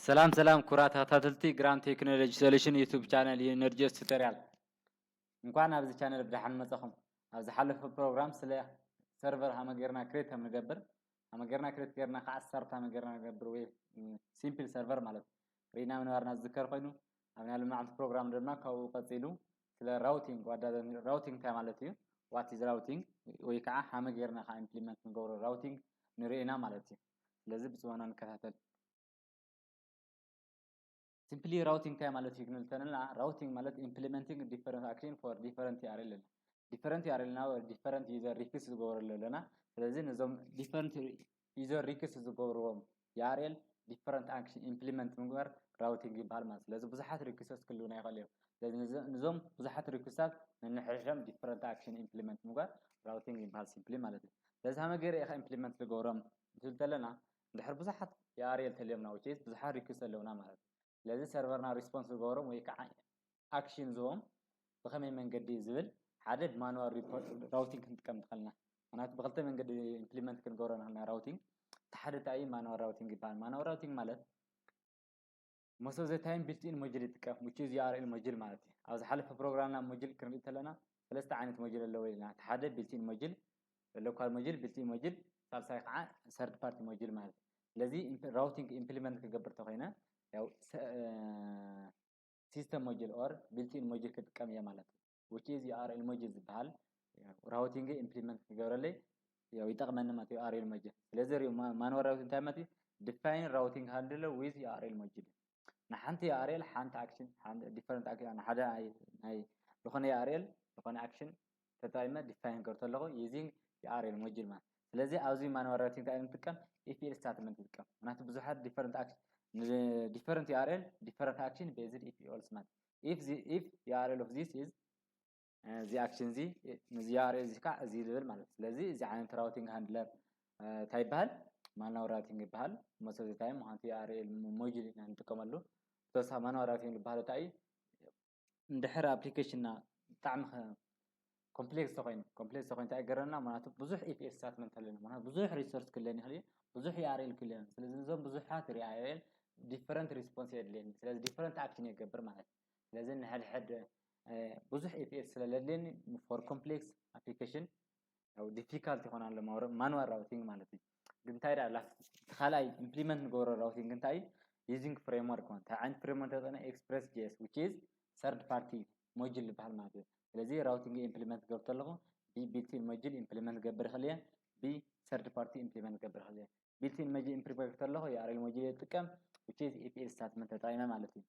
ሰላም ሰላም ክቡራት ተኸታተልቲ ግራም ቴክኖሎጂ ሶሉሽን ዩቱብ ቻነል ዩ ነርጆስ ቱቶሪያል፣ እንኳን ኣብዚ ቻነል ብደሓን መጻኹም። ኣብ ዝሓለፈ ፕሮግራም ስለ ሰርቨር ሃመ ጌርና ክሬት ከም ንገብር፣ ሃመ ጌርና ክሬት ጌርና ከዓ ስታርት ሃመ ጌርና ንገብር ወይ ሲምፕል ሰርቨር ማለት ርኢና ምንባርና ዝዝከር ኮይኑ፣ ኣብ ናይ ሎማዓንቲ ፕሮግራም ድማ ካብኡ ቀጺሉ ስለ ራውቲንግ ዋዳ ራውቲንግ እንታይ ማለት እዩ፣ ዋት ኢዝ ራውቲንግ ወይ ከዓ ሃመ ጌርና ከዓ ኢምፕሊመንት ንገብሮ ራውቲንግ ንርኢና ማለት እዩ። ስለዚ ብጽሞና ንከታተል። ሲምፕሊ ራውቲንግ እንታይ ማለት እዩ ክንብል ተለና፣ ራውቲንግ ማለት ኢምፕሊመንቲንግ ዲፈረንት ኣክሽን ፎር ዲፈረንት ዩ ኣር ኤል ኣለና። ዲፈረንት ዩ ኣር ኤል እና ዲፈረንት ዩዘር ሪኩዌስት ዝገብረሉ ኣለና። ስለዚ ነዞም ዲፈረንት ዩዘር ሪኩዌስት ዝገብርዎም ዩ ኣር ኤል ዲፈረንት ኣክሽን ኢምፕሊመንት ምግባር ራውቲንግ ይበሃል ማለት። ስለዚ ብዙሓት ሪኩዌስት ክህልውና ይኽእል እዮም። ስለዚ ንዞ- ንዞም ብዙሓት ሪኩዌስታት ነንሕድሕዶም ዲፈረንት ኣክሽን ኢምፕሊመንት ምግባር ራውቲንግ ይበሃል ሲምፕሊ ማለት እዩ። ስለዚ ሃመ ገይረ ኢኻ ኢምፕሊመንት ዝገብሮም እንትብል ተለና፣ እንድሕር ብዙሓት ዩ ኣር ኤል ተልዮምና፣ which is ብዙሓት ሪኩዌስት ኣለውና ማለት እዩ። ስለዚ ሰርቨርና ሪስፖንስ ዝገብሮም ወይ ከዓ ኣክሽን ዝህቦም ብኸመይ መንገዲ እዩ ዝብል፣ ሓደ ብማኑዋል ራውቲንግ ክንጥቀም ንኽእል ኢና። ምክንያቱ ብክልተ መንገዲ ኢምፕሊመንት ክንገብሮ ንኽእል ኢና ራውቲንግ። እቲ ሓደ እንታይ እዩ? ማኑዋል ራውቲንግ ይበሃል። ማኑዋል ራውቲንግ ማለት most of the time built in ሞጁል ይጥቀም፣ which is ዩ ኣር ኤል ሞጁል ማለት እዩ። ኣብ ዝሓለፈ ፕሮግራምና ሞጁል ክንርኢ ከለና ሰለስተ ዓይነት ሞጁል ኣለዎ ኢልና። እቲ ሓደ ቢልት ኢን ሞጁል፣ ሎካል ሞጁል፣ ቢልት ኢን ሞጁል፣ ሳልሳይ ከዓ ሰርድ ፓርቲ ሞጁል ማለት እዩ። ስለዚ ራውቲንግ ኢምፕሊመንት ክገብር ተኮይነ ያው ሲስተም ሞጁል ኦር ቢልት ኢን ሞጁል ክጥቀም እየ ማለት እዩ። Which is ዩ ኣር ኤል ሞጁል ዝበሃል ራውቲንግ ኢምፕሊመንት ክገብረለይ ያው ይጠቕመኒ ማለት እዩ ዩ ኣር ኤል ሞጁል። ስለዚ ሪኡ ማኑዋል ራውቲንግ እንታይ ማለት እዩ? ዲፋይን ራውቲንግ ሃንድለር ዊዝ ዩ ኣር ኤል ሞጁል። ንሓንቲ ዩ ኣር ኤል ሓንቲ ኣክሽን ዲፈረንት ኣክሽን ሓደ ናይ ናይ ዝኾነ ዩ ኣር ኤል ዝኾነ ኣክሽን ተጠቒመ ዲፋይን ክገብር ከለኹ ዩዚንግ ዩ ኣር ኤል ሞጁል ማለት። ስለዚ ኣብዚ ማኑዋል ራውቲንግ እንታይ ንጥቀም? ኢፍ ኤልስ ስታትመንት ንጥቀም። ምክንያቱ ብዙሓት ዲፈረንት ኣክሽን ዲፈረንት ዩ ኣር ኤል ዲፈረንት ኣክሽን ቤዝድ ኢፍ ኤልስ ማለት። ኢፍ ኢፍ ዩ ኣር ኤል ኦፍ ዚስ ኢዝ እዚ ኣክሽን እዚ እዚ ዩ ኣር ኤል እዚ ከዓ እዚ ዝብል ማለት። ስለዚ እዚ ዓይነት ራውቲንግ ሃንድለር እንታይ ይበሃል? ማኑዋል ራውቲንግ ይበሃል። most of the time ምኳንቲ ዩ ኣር ኤል ሞጁል ኢና ንጥቀመሉ። ብተወሳኺ ማኑዋል ራውቲንግ ዝበሃል እንታይ እዩ? እንድሕር ኣፕሊኬሽንና ብጣዕሚ ኮምፕሌክስ ተኮይኑ፣ ኮምፕሌክስ ተኮይኑ እንታይ ይገረና? ምክንያቱ ብዙሕ ኢፍ ኤልስ ስታትመንት ኣለና። ምክንያቱ ብዙሕ ሪሶርስ ክለን ይኽእል እዩ፣ ብዙሕ ዩ ኣር ኤል ክለን። ስለዚ እዞም ብዙሓት ዩ ኣር ኤል ዲፈረንት ሪስፖንስ የድልየኒ። ስለዚ ዲፈረንት ኣክሽን የገብር ማለት እዩ። ስለዚ ንሕድሕድ ብዙሕ ኢፍ ኤልስ ስለለድልየኒ ፎር ኮምፕሌክስ ኣፕሊኬሽን ያው ዲፊካልት ይኾን ኣሎ ማኑዋል ራውቲንግ ማለት እዩ። ግን እንታይ ደኣ እቲ ካልኣይ ኢምፕሊመንት ንገብሮ ራውቲንግ እንታይ ዩዚንግ ፍሬምወርክ ማለት። እንታይ ዓይነት ፍሬምወርክ ተጠቅመ? ኤክስፕረስ ጂ ኤስ which is third party ሞጁል ዝበሃል ማለት እዩ። ስለዚ ራውቲንግ ኢምፕሊመንት ክገብር ከለኹ ቢ ቢልት ኢን ሞጁል ኢምፕሊመንት ክገብር ይኽእል እየ፣ ቢ ሰርድ ፓርቲ ኢምፕሊመንት ክገብር ይኽእል እየ። ቢልት ኢን ሞጁል ኢምፕሊመንት ከለኹ ዩ ኣር ኤል ሞጁል ይጥቀም፣ which is ኢፍ ኤልስ ስታትመንት ተጠቂመ ማለት እዩ።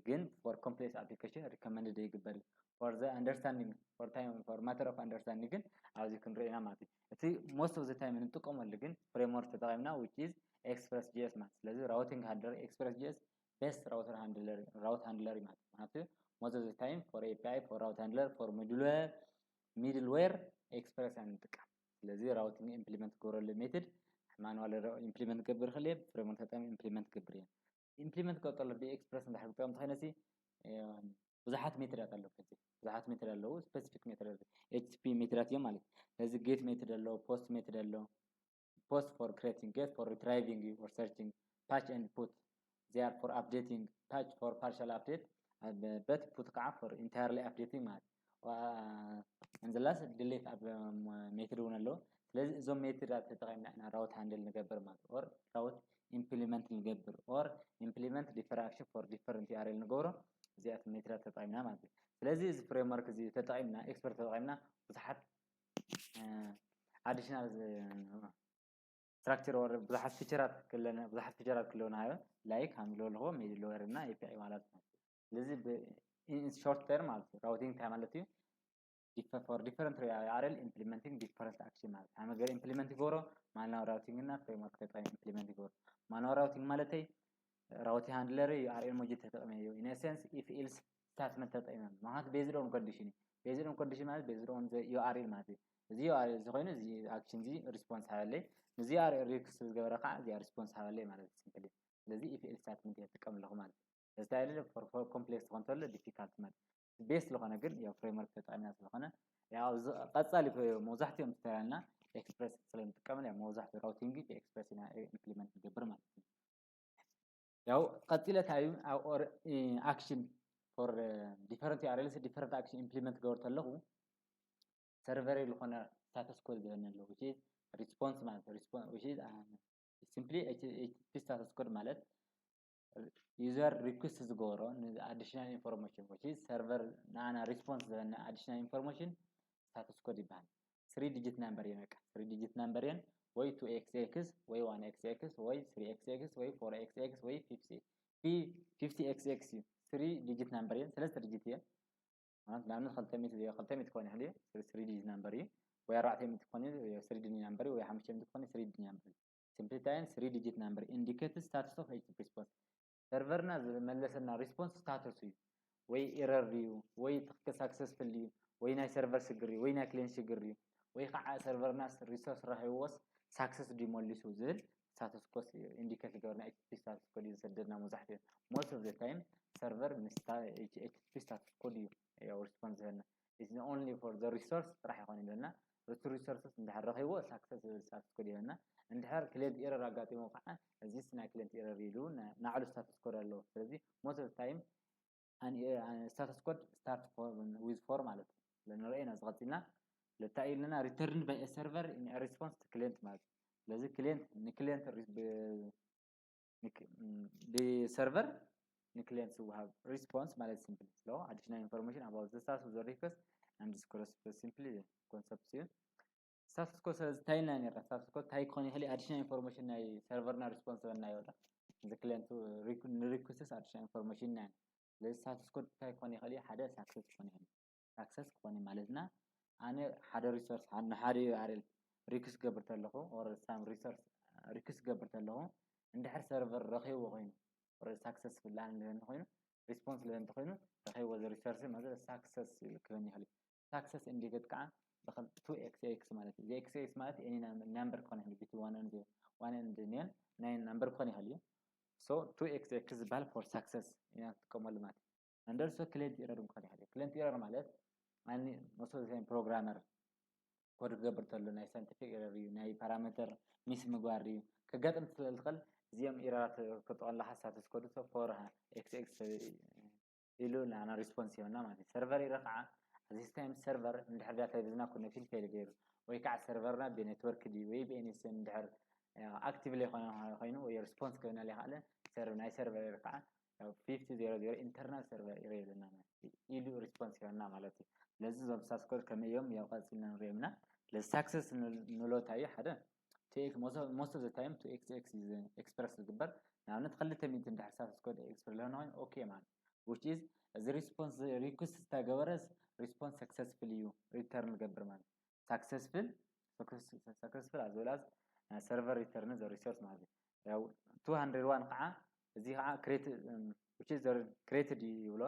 ግን for complex application recommended ይግበር እዩ። For the understanding for time for matter of understanding ግን ኣብዚ ክንሪኦ ኢና ማለት እዩ። እቲ most of the time እንጥቀመሉ ግን ፍሬምወርክ ተጠቂምና which is ኤክስፕረስ ጂ ኤስ ማለት። ስለዚ ራውቲንግ ሃንድለር ኤክስፕረስ ጂ ኤስ ቤስት ራውተር ሃንድለር ራውት ሃንድለር እዩ ማለት። ምክንያቱ most of the time for ኤ ፒ ኣይ for route handler for middleware ሚድልዌር ኤክስፕረስ ኢና ንጥቀም። ስለዚ ራውቲንግ ኢምፕሊመንት ክገብረሉ ሜትድ ማኑዋል ኢምፕሊመንት ክገብር ይኽእል እየ፣ ፍሬምወርክ ተጠቂመ ኢምፕሊመንት ክገብር እየ። ኢምፕሊመንት ክገብር ከሎ ብኤክስፕረስ እንድሕር ክጥቀም እንተኾይነ ሲ ብዙሓት ሜትዳት ኣለዉ። ብዙሓት ሜትድ ኣለዉ፣ ስፔሲፊክ ሜትድ ኣለዉ፣ ኤች ቲ ቲ ፒ ሜትዳት እዮም ማለት እዩ። ስለዚ ጌት ሜትድ ኣሎ፣ ፖስት ሜትድ ኣሎ። Post for creating, get for retrieving or searching, patch and put they are for updating, patch for partial update but put ከዓ for entirely updating ማለት። And the last delete ኣብ ሜትድ እውን ኣለዉ። ስለዚ እዞም ሜትዳት ተጠቂምና ኢና ራውት ሃንድል ንገብር ማለት or ራውት ኢምፕሊመንት ንገብር or implement different action for different ዩ ኣር ኤል ንገብሮ። እዚኣት ሜትዳት ተጠቂምና ማለት እዩ። ስለዚ እዚ ፍሬምወርክ እዚ ተጠቂምና ኤክስፕረስ ተጠቂምና ብዙሓት ኣዲሽናል ስትራክቸር ወር ብዙሓት ፊቸራት ክለና ብዙሓት ፊቸራት ክለውና ሃበ ላይክ ሃንድል ኣለዎ ሚድልዌር እና ኤ ፒ ኣይ ማለት ነው። ስለዚ ብ in short term ማለት እዩ ራውቲንግ እንታይ ማለት እዩ? For different ዩ ኣር ኤል implementing different action ማለት ሃመ ገር ኢምፕሊመንት ይገብሮ። ማኑዋል ራውቲንግ እና ፍሬምወርክ ተጠቂም ኢምፕሊመንት ይገብሮ። ማኑዋል ራውቲንግ ማለተይ ራውቲ ሃንድለር ዩ ኣር ኤል ሞጁል ተጠቂመ እዩ። In essence ኢፍ ኤልስ ስታትመንት ተጠቂመ ምክንያቱ ቤዝድ ኦን ኮንዲሽን እዩ። ቤዝድ ኦን ኮንዲሽን ማለት ቤዝድ ኦን ዩ ኣር ኤል ማለት እዩ። እዚ ዩ ኣር ኤል እዚ ኮይኑ እዚ ኣክሽን እዚ ሪስፖንስ ሃበለይ፣ ንዚ ዩ ኣር ኤል ሪኩዌስት ዝገበረ ከዓ እዚ ሪስፖንስ ሃበለይ ማለት እዩ። ሲምፕሊ ስለዚ ኢፍ ኤልስ ስታትመንት እየ ዝጥቀም ኣለኹ ማለት እዩ። ስታይል ፎር ኮምፕሌክስ ዝኾን ተሎ ዲፊካልት ማለት ቤስት ዝኾነ ግን ያው ፍሬምወርክ ተጠቂምና ስለኾነ ያው ቀጻሊ መብዛሕትኦም ቱቶሪያልና ኤክስፕረስ ስለንጥቀምን ያው መብዛሕትኡ ራውቲንግ ኤክስፕረስ ኢና ኢምፕሊመንት ንገብር ማለት እዩ። ያው ቀፂለ እንታይ እዩ ኣብ action for different URLs different action implement ክገብር ከለኹ server ዝኾነ status code ዝህበኒ ኣሎ which is response ማለት response which is simply HTTP status code ማለት user request ዝገበሮ additional information which is server ንዓና response ዝህበና additional information status code ይበሃል። Three digit number እየን በቃ three digit number እየን ወይ two X X ወይ one X X ወይ three X X ወይ four X X ወይ fifty fifty X X እዩ። Three digit number እየን ሰለስተ digit እየን ማለት ንኣብነት ክልተ ሚእቲ ክልተ ሚእቲ ክኾን ይኽእል እዩ three digit number እዩ ወይ ኣርባዕተ ሚእቲ ክኾን እዩ three digit number እዩ ወይ ሓሙሽተ ሚእቲ ክኾን እዩ three digit number እዩ። Simply time three digit number indicates status of HTTP response server ና ዝመለሰና response status እዩ ወይ error እዩ ወይ ትኽክል successful እዩ ወይ ናይ server ሽግር እዩ ወይ ናይ client ሽግር እዩ ወይ ከዓ server ና resource ረኺብዎስ success ድዩ መሊሱ ዝብል status code indicate ዝገብርና HTTP status code እዩ ዝሰደድና መብዛሕትኡ most of the time server ምስ HTTP status code እዩ ያው response ዝህበና is only for the resource ጥራሕ ይኾን ይብለና እቲ resources እንድሕር ረኺብዎ success ዝብል status code ይህበና እንድሕር client error ኣጋጢሞ ከዓ እዚስ ናይ client error ኢሉ ናዕሉ status code ኣለዎ ስለዚ most of the time status code start with for ማለት እዩ ንረአና ዝቐፂልና ለታ ኢልና returned by server in response to client ማለት እዩ ስለዚ client ን client ብ server ን client ዝወሃብ response ማለት simply so additional information about the status of the request and description simply concept እዩ status code ስለዚ እንታይ ኢልና ነርና status code እንታይ ክኾን ይኽእል additional information ናይ server ና response ዝበልናዮ ዶ እዚ client ን request additional information ናይ ስለዚ status code እንታይ ክኾን ይኽእል ሓደ success ክኾን ይኽእል success ክኾን ማለትና ኣነ ሓደ resource ንሓደ URL request ክገብር ተለኹ or some resource request ክገብር ተለኹ እንድሕር server ረኺብዎ ኮይኑ successful ላን ልህን ኮይኑ response ልህን ኮይኑ ረኺብዎ እዚ resource ማለት success ክህን ይኽእል success indicate ከዓ ብክል two X X ማለት እዩ እዚ X X ማለት any number ክኾን ይኽእል between one and one and nine number ክኾን ይኽእል እዩ so two X X ዝበሃል for success ኢና ንጥቀመሉ ማለት እዩ under so client error ክኾን ይኽእል እዩ client error ማለት ኣኒ most of the time programmer code ክገብር ተሎ ናይ scientific error እዩ ናይ parameter miss ምግባር እዩ ከጋጥም ስለ ዝኽእል እዚኦም error ራት ከጥቐለካ status code so for X X ኢሉ ንኣና response ይህበና ማለት እዩ server ኢረ ከዓ this time server እንድሕር database ና connection fail ገይሩ ወይ ከዓ server ና ብ network ድዩ ወይ ብ NSN እንድሕር active ዘይኮነ ኮይኑ ወይ response ክህበና ዘይከኣለ ናይ server ኢረ ከዓ fifty zero zero internal server ኢረ ይብለና ኢሉ response ይህበና ማለት እዩ ስለዚ እዞም status code ከመይ እዮም ያው ቀፂልና ንሪኦም ኢና ለ success ንብሎ እንታይ እዩ ሓደ two X most of the time two X X express ዝግበር ንኣብነት ክልተ ሚእቲ እንድሕር status code express ለሆነ ኮይኑ okay ማለት which is እዚ response request ዝተገበረስ response successful እዩ return ዝገብር ማለት successful successful as well as server return the resource ማለት እዩ two hundred one ከዓ እዚ ከዓ create which is created ይብሎ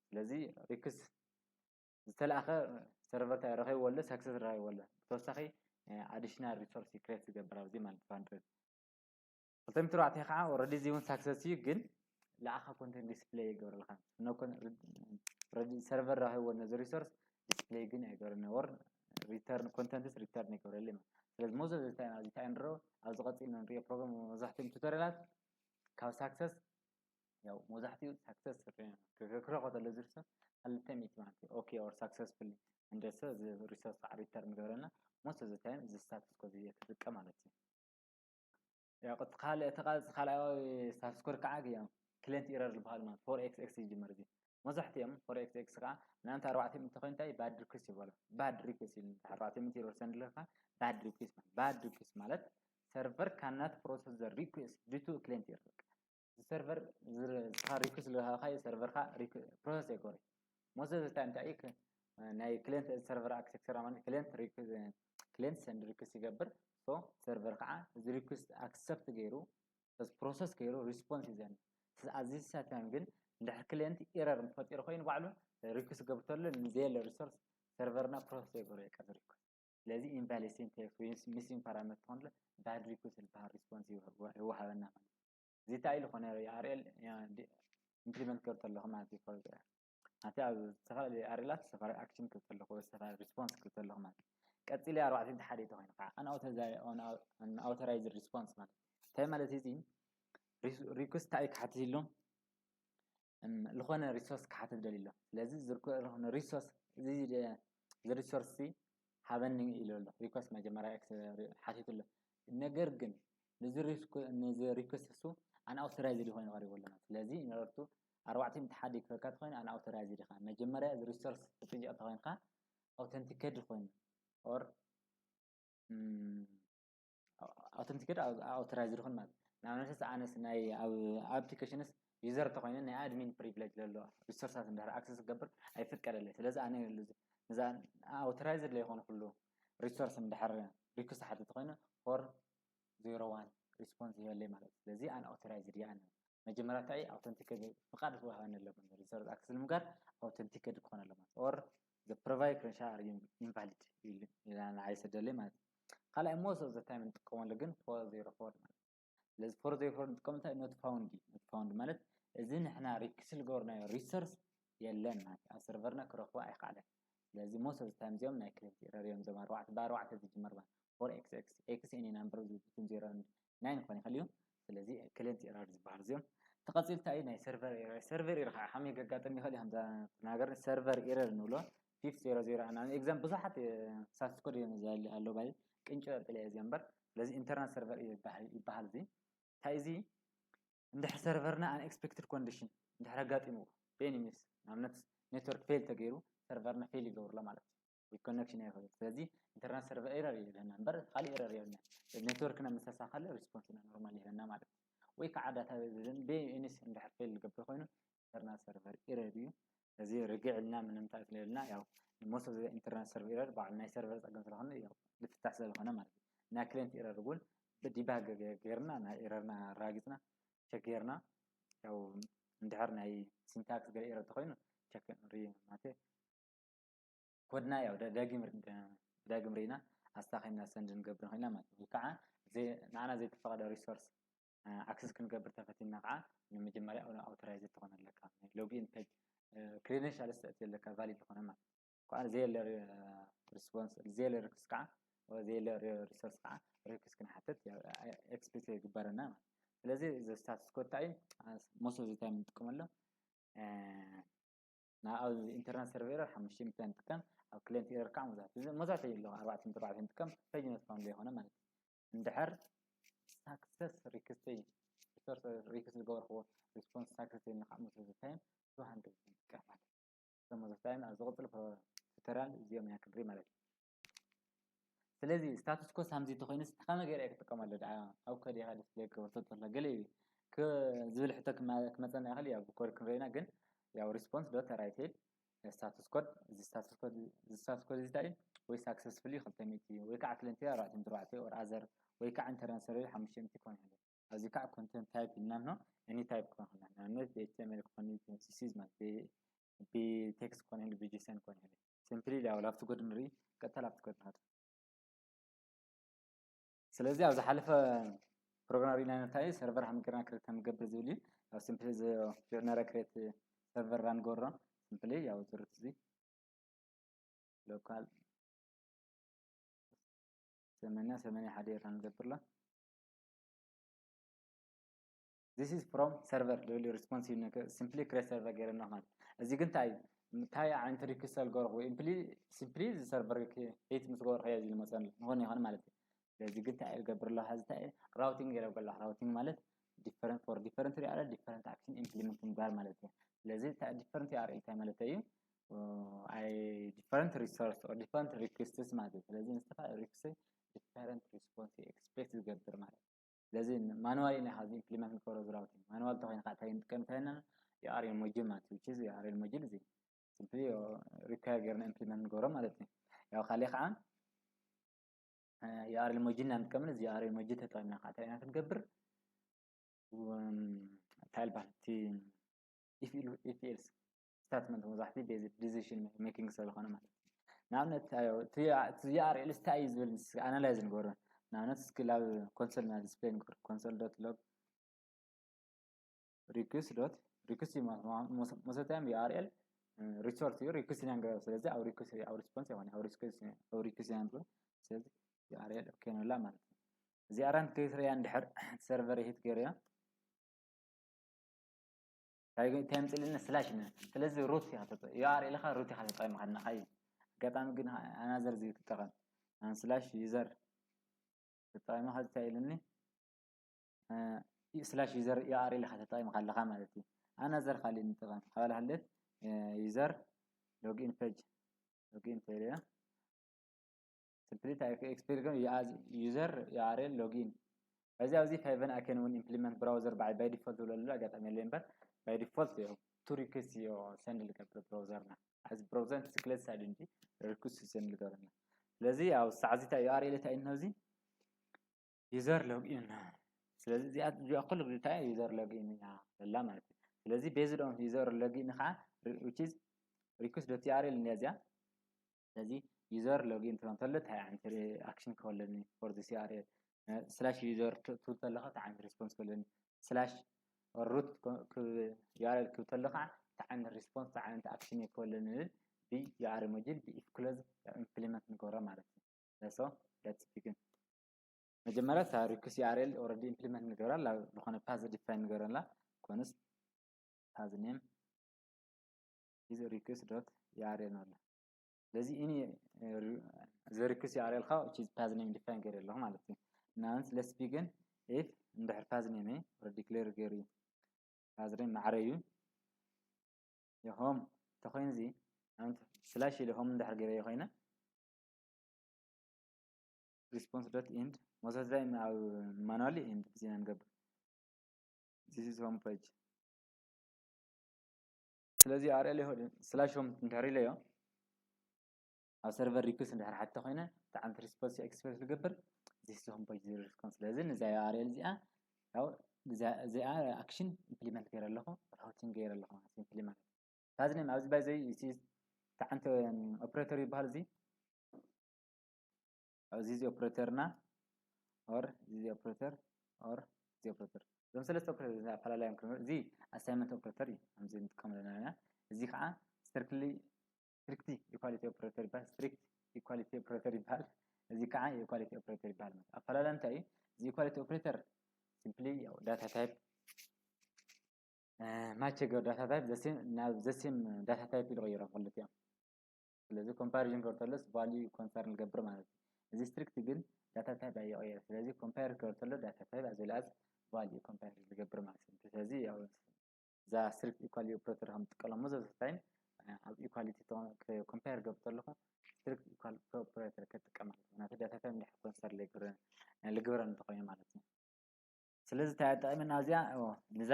ስለዚ request ዝተለኣኸ server ታይ ረኺብዎ ኣሎ success ረኺብዎ ኣሎ ብተወሳኺ additional resource create ዝገብር ኣብዚ ማለት two hundred ክልተ ሚእቲ ኣርባዕተ ከዓ already እዚ እውን success እዩ ግን ለኣኸ content display ይገብረልካ ነኮን server ረኺብዎ ነዚ resource display ግን ኣይገብረና or return content return ይገብረልኝ ማለት ስለዚ most of the time ኣብዚ እንታይ ንረኦ ኣብዚ ቀፂልና ንሪኦ program መብዛሕትኦም tutorial ት ካብ success ያው መብዛሕትኡ success ክረኽቦ ተሎ ዝርሰ ክልተ ሚእቲ ማለት እዩ okay or successfully እንደሰ እዚ resource ከዓ return ገበረና most of the time እዚ status code እዚ ክጥቀም ማለት እዩ ያው እቲ ካልእ እቲ ካልእ ካልኣዊ status code ከዓ እዮም client error ዝበሃል ማለት four X X ይጅመር እዚ መብዛሕትኦም four X X ከዓ ንኣብነት ኣርባዕተ ሚእቲ ኮይኑ እንታይ bad request ይበሎ bad request ይሉ ኣርባዕተ ሚእቲ error send ለካ bad request ማለት bad request ማለት server cannot process the request due to client error server ዝካ request ዝሃብካዮ server ካ process ኣይገብሮ most of the time እንታይ ናይ client server architecture ማለት client client send request ይገብር so server ከዓ እዚ request accept ገይሩ process ገይሩ response ይዘን ኣብዚ ሳታን ግን እንድሕር client error ፈጢሩ ኮይኑ ባዕሉ request ገብር ተሎ ንዘየለ resource server ና process ይገብሮ ይቀር request ስለዚ invalid syntax ወይ missing parameter ትኾን bad request ዝበሃል response ይወሃበና ማለት እዚ እንታይ ኢሉ ኮነ URL implement ገር ተለኹ ማለት እዩ ኣብቲ ኣብ ዝተፈላለዩ URL ት ዝተፈላለዩ action ክብል ተለኹ ዝተፈላለዩ response ክብል ተለኹ ማለት ቀፂለ ኣርባዕተ ሓደ ተኾይኑ ከዓ unauthorized response ማለት እንታይ ማለት እዚ request እንታይ ክሓትት ኢሉ? ዝኾነ resource ክሓትት ደልዩ ኣሎ። ስለዚ ዝርኮ-፣ ዝኾነ resource፣ እዚ ደ-፣ እዚ resource እዚ ሃበኒ ኢሉ ኣሎ። Request መጀመርያ ክስ-፣ ሓቲቱ ኣሎ። ነገር ግን ነዚ ሪስኮ-፣ ነዚ request እሱ unauthorize ዝኾነ ቀሪቡ ኣሎ። ስለዚ ንረቱ ኣርባዕተ ሚእቲ ሓደ ክበካ ተኾይኑ unauthorize ኢኻ። መጀመርያ እዚ resource ትጥንቀቕ ተኾይንካ authenticated ኮይኑ or፣ እም፣ authenticated፣ au-፣ authorized ይኹን ማለት። ንኣብነት ኣነስ ናይ ኣብ application ስ user ተኾይነ ናይ admin privilege ዘለዎ resource ታት እንድሕር access ክገብር ኣይፍቀደለይ። ስለዚ ኣነ ነዛ authorized ለይኮነ ኩሉ resource እንድሕር request ሓትት ተኾይነ for zero one response ይበለይ ማለት እዩ። ስለዚ unauthorized እየ ኣነ። መጀመርያ እንታይ authenticated ፍቃድ ክወሃበኒ ኣለዎ። Resource access ንምግባር authenticated ክኾን ኣለዎ ማለት። Or the provide credential are invalid ኢሉ ንዓይ ይሰደለይ ማለት እዩ። ካልኣይ most of the time እንጥቀመሉ ግን four zero four ማለት እዩ። ስለዚ four zero four እንጥቀም እንታይ not found እዩ። Not found ማለት እዚ ንሕና request ዝገበርናዮ resource የለን ማለት እዩ። ኣብ server ና ክረኽቦ ኣይከኣለን። ስለዚ most of the time እዚኦም ናይ client error እዮም። እዞም ኣርባዕተ ብኣርባዕተ ዝጅመር ማለት four X X X any number between zero and nine ክኾን ይኽእል እዩ። ስለዚ client error ዝበሃል እዚኦም። ተቐፂሉ እንታይ እዩ? ናይ server error። Server error ከዓ ከመይ ከጋጥም ይኽእል እዩ? ከምዛ ተናገር server error ንብሎ fifth zero zero። Example ብዙሓት source code እዮም ዘሎ ኣሎ ባይ ቅንጭ ኣቢለ እየ እዚኦም እምበር። ስለዚ internal server error ይበሃል፣ ይበሃል እዚ። እንታይ እዚ? እንድሕር server ና unexpected condition እንድሕር ኣጋጢምዎ፣ በይኑ ምስ ንኣብነት network fail ተገይሩ server ና fail ይገብርሎ ማለት እዩ። ወይ connection ይኽእል። ስለዚ internal server error ይብለና እምበር ካልእ error የብልና። Network ና ምስተሳኸለ response ና normal ይህበና ማለት እዩ። ወይ ከዓ database ን በይኑ እንድሕር fail ዝገብር ኮይኑ internal server error እዩ። እዚ ርግዕ ኢልና ምንም እንታይ ስለሌለና፣ ያው most of the internal server error በዓል ናይ server ጸገም ስለኾነ፣ ያው ዝፍታሕ ስለዝኾነ ማለት እዩ። ናይ client error እውን ብ debug ገ-፣ ገይርና ናይ error ና ኣረጋጊጽና check ገይርና፣ ያው እንድሕር ናይ syntax ገለ error ተኾይኑ check ሪ-፣ ማለት code ና ያው ደ-፣ ዳግም ር-፣ ደ-፣ ዳግም ርኢና ኣስታኺና send ንገብር ንኽእልና ማለት እዩ። ወይ ከዓ ዘይ-፣ ንዓና ዘይተፈቐደ resource፣ እ፣ access ክንገብር ተፈቲና ከዓ ንመጀመርያ authorize ትኾን ኣለካ። ናይ login page፣ እ፣ credentials ተእቲ ኣለካ valid ዝኾነ ማለት እዩ። ከዓ ዘየለ ሪ-፣ response፣ ዘየለ request ከዓ፣ ወይ ዘየለ ሪ-፣ resource ከዓ request ክንሓትት ያው expect ይግበረና ማለት እዩ። ስለዚ እዚ status code እንታይ እዩ? Most of the time ንጥቀመሉ፣ እ፣ ና-፣ ኣብ internal server ሓሙሽተ ሚእቲ ንጥቀም፣ ኣብ client error ከዓ መብዛሕትኡ፣ መብዛሕትኡ የለ ኣርባዕተ ሚእቲ ኣርባዕተ ንጥቀም፣ page not found ዘይኮነ ማለት እዩ። እንድሕር success request፣ request ዝገበርክዎ response success ኢልና ከዓ most of the time two hundred ንጥቀም ማለት እዩ። So most of the time ኣብ ዝቕጽል ፕሮ-፣ tutorial እዚኦም ኢና ክንርኢ ማለት እዩ። ስለዚ status code ሳምዚ እንተኾይኑስ ከመይ ገይረ እየ ክጥቀመሉ ደኣ? ኣብ ኮድ ኢኻ display ክገብር ተሎ ገለ እዩ ክ-፣ ዝብል ሕቶ ክማ-፣ ክመጸና ይኽእል እዩ። ኣብ ኮድ ክንርእይና ግን ያው response dot write status code፣ እዚ status code፣ እዚ status code እዚ እንታይ እዩ? ወይ successfully ክልተ ሚእቲ ወይ ከዓ client ኣርባዕተ ሚእቲ ኣርባዕተ or other ወይ ከዓ internal server ሓሙሽተ ሚእቲ ክኾን ይኽእል። ኣብዚ ከዓ content type ኢልና ንሆ any type ክኾን ይኽእል። ንኣብነት ብ H T M L ክኾን ይኽእል፣ C S S ማለት ብ-፣ ብ-text ክኾን ይኽእል፣ ብ JSON ክኾን ይኽእል። Simply ያው ላብቲ ኮድ ንርኢ፣ ቀጥታ ላብቲ ኮድ ንኸድ። ስለዚ ኣብ ዝሓለፈ ፕሮግራም ርኢና እንታይ እዩ? Server ከመይ ጌርና create ከም ንገብር ዝብል እዩ። ያው simply ዝ-፣ ጌርና create server run ንገብሮ። Simply ያው ዝርት እዚ local ሰማንያ ሰማንያ ሓደ run ንገብርላ። This is from server ዝብል response እዩ። Simply create server ገይረ ኣለኹ ማለት። እዚ ግን እንታይ እዩ? እንታይ ዓይነት request ዝገበርኩ? Simply፣ simply እዚ server create ምስ ገበርኩ እዩ እዚ ዝመፀኒ። ንኾነ ይኾን ማለት እዩ። ስለዚ ግን እንታይ እገብር ኣለኹ? ሕዚ እንታይ routing ገይረ ኣለኹ። Routing ማለት different፣ for different U R L different action implement ምግባር ማለት እዩ። ስለዚ እንታይ different U R L እንታይ ማለት እዩ? ኣይ፣ different resource or different requests ማለት እዩ። ስለዚ ንዝተፈላለዩ request different response expect ዝገብር ማለት እዩ። ስለዚ manual ኢና ኣብዚ implement ንገብሮ እዚ routing። Manual ተኾይኑ ከዓ እንታይ ንጥቀም እንታይ ኢና? U R L module ማለት እዩ። Which is U R L module እዚ simply require ገይርና implement ንገብሮ ማለት እዩ። ያው ካልእ ከዓ፣ እ፣ U R L module ኢና ንጥቀም። እዚ U R L module ተጠቒምና ከዓ እንታይ ኢና ክንገብር? እንታይ ይበሃል? እቲ if else፣ if else statement መብዛሕትኡ basic decision making ስለዝኾነ ማለት እዩ። ንኣብነት፣ እቲ፣ እቲ U R L እንታይ እዩ ዝብል ንስ-፣ analyze ንገብሮ። ንኣብነት እስኪ ላብ console ና display ንገብር። Console dot log request dot request እዩ ማለት ነው። Most of the time U R L፣ እ፣ resource እዩ፣ request ኢና ንገብር። ስለዚ ኣብ request፣ ኣብ response ይኾን፣ ኣብ request፣ ኣብ request ኢና ንገብር። ስለዚ U R L okay ንብላ ማለት እዩ። እዚኣ run ክሪያ እንድሕር server hit ገይርያ እንታይ እንታይ ምፅልና ስላሽ ነ ስለዚ ሩት ኢኻ ተጠ- ዩ ኣር ኤል ኢኻ ሩት ኢኻ ተጠቂምካ ኣለኻ እዩ። ኣጋጣሚ ግን ኣናዘር እዚ ትጠቐም ኣን ስላሽ ዩዘር ተጠቂምካ እንታይ ኢሉኒ ስላሽ ዩዘር ዩ ኣር ኤል ኢኻ ተጠቂምካ ኣለኻ ማለት እዩ። ኣናዘር ካልእ ንጠቐም ሓባል ሃለት ዩዘር ሎጊን ፔጅ ሎጊን ፔጅ simply type experiment as user U R L login እዚ ኣብዚ ፋይቨን ኣከን እውን implement browser by by default ዝብለሉ ኣጋጣሚ የለ እምበር by default እዩ ቱ ሪኩስት እዩ ሰንድ ልገብር browser ና እዚ browser ስክለት ሳይድ እንጂ ሪኩስት ሰንድ ልገብርና ስለዚ ኣብ ሳዕዚታ U R L እንታይ እዩ እዚ user login ስለዚ እዚኣ እዚኣ ኩሉ እንታይ user login እያ ዘላ ማለት እዩ ስለዚ based on user login ከዓ which is request dot U R L እንዲያ እዚኣ ስለዚ user login ትብል እንተሎ እንታይ ዓይነት action ክህበለኒ for this U R L slash user ትብል ከለኻ እንታይ ዓይነት response ክህበለኒ slash root U R L ክብል ከለኻ እንታይ ዓይነት response እንታይ ዓይነት action ክህበለኒ ብ U R L module ብ if clause implement ንገብሮ ማለት እዩ so let's begin መጀመርያ እታ request U R L already implement ንገብራ ዝኾነ path define ንገብረላ ኮንስ path name is request dot U R L ንብላ ስለዚ እኒ the request U R L ከዓ which is path name define ገይረ ኣለኹ ማለት እዩ ንኣብነት let's begin if እንድሕር path name እ declare ገይሩ እዩ path name ማዕረ እዩ የ home ተኮይኑ እዚ ንኣብነት slash ኢለ home እንድሕር ገይረ ኮይነ response dot end most of the time ኣብ manually end ዜና ንገብር this is home page ስለዚ U R L ይሆን slash home እንድሕር ኢለዮ ኣብ server request እንድሕር ሓተ ኮይነ ብጣዕሚ response expect ዝገብር this is home page response ስለዚ ነዛ U R L እዚኣ ያው እዚኣ action implement ገይረ ኣለኹ routing ገይረ ኣለኹ simply ማለት path name ኣብዚ by the way እቲ ሓንቲ operator ይበሃል እዚ ኣብዚ እዚ operator ና or እዚ operator or እዚ operator እዞም ሰለስተ operator ኣፈላለዮም ክንብል እዚ assignment operator እዩ ከምዚ ንጥቀመሉ ዘለና እዚ ከዓ strictly strictly equality operator ይበሃል strict equality operator ይበሃል እዚ ከዓ equality operator ይበሃል ማለት ኣፈላለያ እንታይ እዩ እዚ equality operator simply data type match ገር data type the same ናብ the same data type ይቕይሮም ክልቲኦም ስለዚ comparison ክገብር ተሎስ value concern ዝገብር ማለት እዩ እዚ strict ግን data type ኣይቕየር ስለዚ compare ክገብር ተሎ data type as well as value compare ዝገብር ማለት እዩ ስለዚ ያው እዛ strict equality operator ከም ጥቀሎም most of the time ኣብ equality compare ገብር ተለኹ strict equality operator ክጥቀም ማለት እዩ ናተ data type እንድሕር concern ልግብረን እንተኮይኑ ማለት እዩ ስለዚ እንታይ ኣጠቒመና እዚኣ ንዛ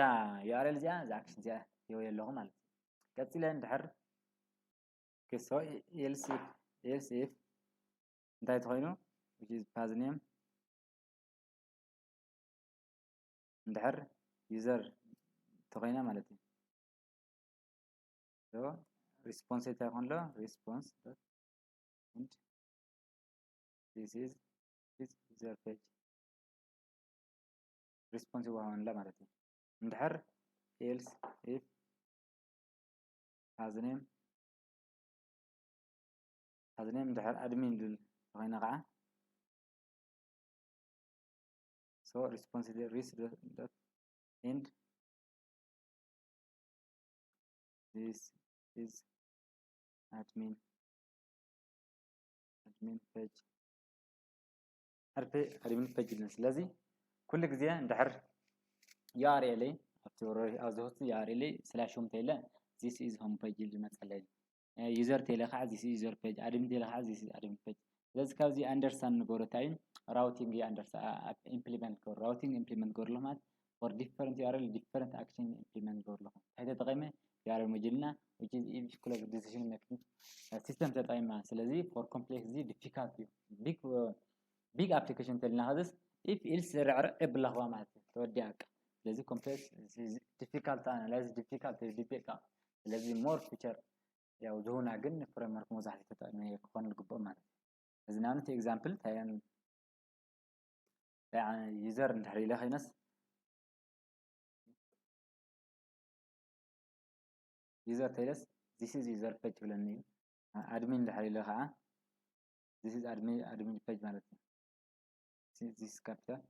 U R L እዚኣ እዛ action እዚኣ ሂወ ኣለኹ ማለት እዩ ቀፂለ እንድሕር so else if else if እንታይ ተኮይኑ which is path name እንድሕር user ተኮይና ማለት እዩ so response እንታይ ይኮን ኣሎ response and this is this user page response ይወሃበና ማለት እዩ እንድሕር else if path name path name እንድሕር admin ዝብል ተኮይና ከዓ so response ሪስ dot end this is admin admin page admin page ኢልና ስለዚ ኩሉ ግዜ እንድሕር U R L እ ኣብቲ ኣብዚ ሆስት U R L እ slash home ተይለ this is home page ኢሉ ዝመፀለይ user ተይለ ከዓ this is user page admin ተይለ ከዓ this is admin page ስለዚ ካብዚ understand ንገብሮ እንታይ እዩ routing እዩ implement ገሩ routing implement ገሩ ኣለኹ ማለት for different U R L different action implement ገሩ ኣለኹ እንታይ ተጠቂመ U R L module ና which is if close decision making system ተጠቂማ ስለዚ for complex እዚ difficult እዩ big big application ተልና ከዝስ if else ርዕርዕ የብላኽዋ ማለት እዩ ተወዲኣ በቃ ስለዚ complex difficult analyze difficult ዲቴካ ስለዚ more feature ያው ዝሁና ግን framework መብዛሕትኡ ተጠቂመ ክኾን ዝግብኦ ማለት እዩ እዚ ንኣብነት example እንታይ user እንድሕር ኢለ ኮይነስ user ተይለስ this is user page ይብለኒ እዩ admin እንድሕር ኢለ ከዓ this is admin admin page ማለት እዩ this capital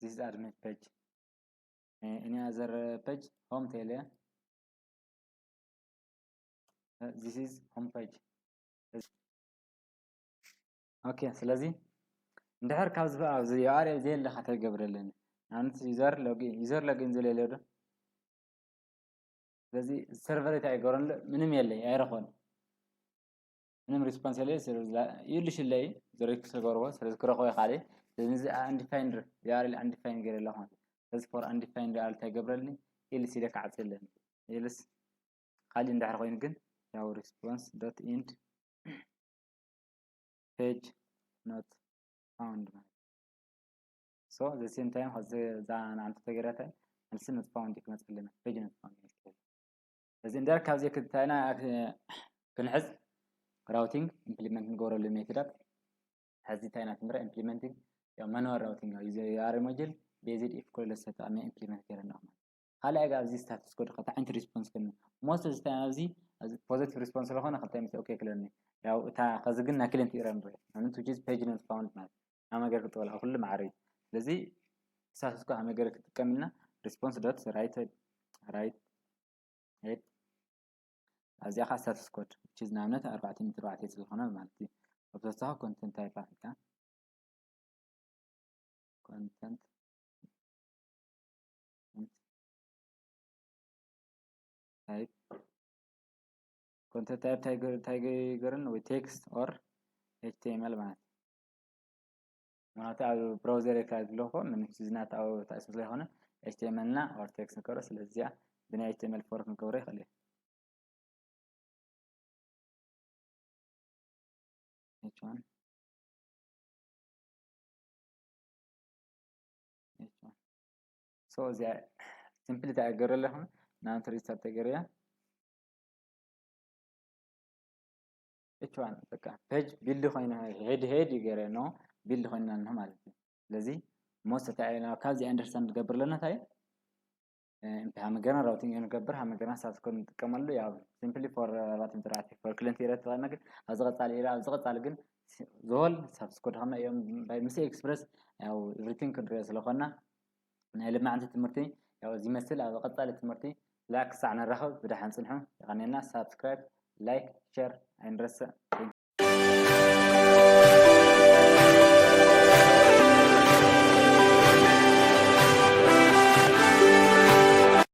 this is admin page. Any other page? Home ተይለ. This is home page. Okay, ስለዚ እንድሕር ካብ ዝብ ኣብዚ URL ዘየለ እንታይ ክገብር ኣለኒ? ንኣብነት user login user login ዝብል የለ ዶ? ስለዚ server እንታይ ኣይገብረን ኣሎ? ምንም የለይ፣ ኣይረኽቦን። ምንም response የለይ። ስለዚ ይልሽለይ ዘረክ ዝገርቦ ስለዚ ክረኽቦ ይኻል። ስለዚ እዚ undefined URL undefined ገይረ ኣለኹ። ስለዚ for undefined URL እንታይ ገብረልኒ? Else ኢለ ክዓጽ ኣለኒ። Else ካልእ እንድሕር ኮይኑ ግን ያው response dot end page not found ማለት። So the same time ከዚ እዛ ንዓንተ ተገረተ መልሲ not found ክመጽእ ኣለና። Page not found ይመስለኒ። እዚ እንድሕር ካብዚ ክታይና ክንሕዝ routing implement ንገብረሉ ሜተዳት ሕዚ እንታይ ኢና ትምህረ implementing ያው manual routing ያው user URL module based if call ተጠቒመ implement ገይረ ኣለኹ። ካልኣይ ጋር ኣብዚ status code ከታ ዓይነት response ከነ most of the time ኣብዚ positive response ስለኾነ ክልተ ሚእቲ okay ክለኒ ያው እታ ከዚ ግን ናይ client error ንርኢ ንኣብነት which is page not found ማለት ኣብ መገር ክጥበል ኩሉ ማዕረ እዩ። ስለዚ status code ኣብ መገር ክጥቀም ኢልና response dot write write head ኣብዚኣ ከዓ status code which is ንኣብነት ኣርባዕተ ሚእቲ ኣርባዕተ ስለዝኾነ ማለት እዩ። ኣብ ተወሳኺ content type ኣፍሪካ content type content type እንታይ ገ- እንታይ ገይገርን ወይ text or HTML ማለት እዩ። ምክንያቱ ኣብ browser ካ ዘለኹ ምን ዝናት ኣብ ታእስ ስለይኮነ HTML እና or text ንከሮ ስለዚያ ብናይ HTML format ንገብሮ ይኽእል እዩ። H one H one so እዚኣ simply እንታይ ገይረ ኣለኹ ንኣብነት restart ተገይረያ H one በቃ page build ኮይና head head ይገይረ no build ኮይና ኣለና ማለት እዩ። ስለዚ most እንታይ ኢና ካብዚ understand ንገብር ኣለና እንታይ እንታይ ሃመገርና routing ንገብር ሃመገርና status code ንጥቀመሉ ያው simply for routing ጥራቲ for client ኢረ ተጠቅመ ግን ኣብዚ ቀጻሊ ኢረ ኣብዚ ቀጻሊ ግን ዝሆል status code ከመ እዮም ምስ express ያው everything ክንሪኦ ስለኮና ናይ ልማዕንቲ ትምህርቲ ያው እዚ መስል ኣብ ቀጻሊ ትምህርቲ ላክ ሳዕ ንራኸብ ብደሓን ጽንሑ። የቐኔልና። ሳብስክራይብ፣ ላይክ፣ ሸር ኣይንረስዕ።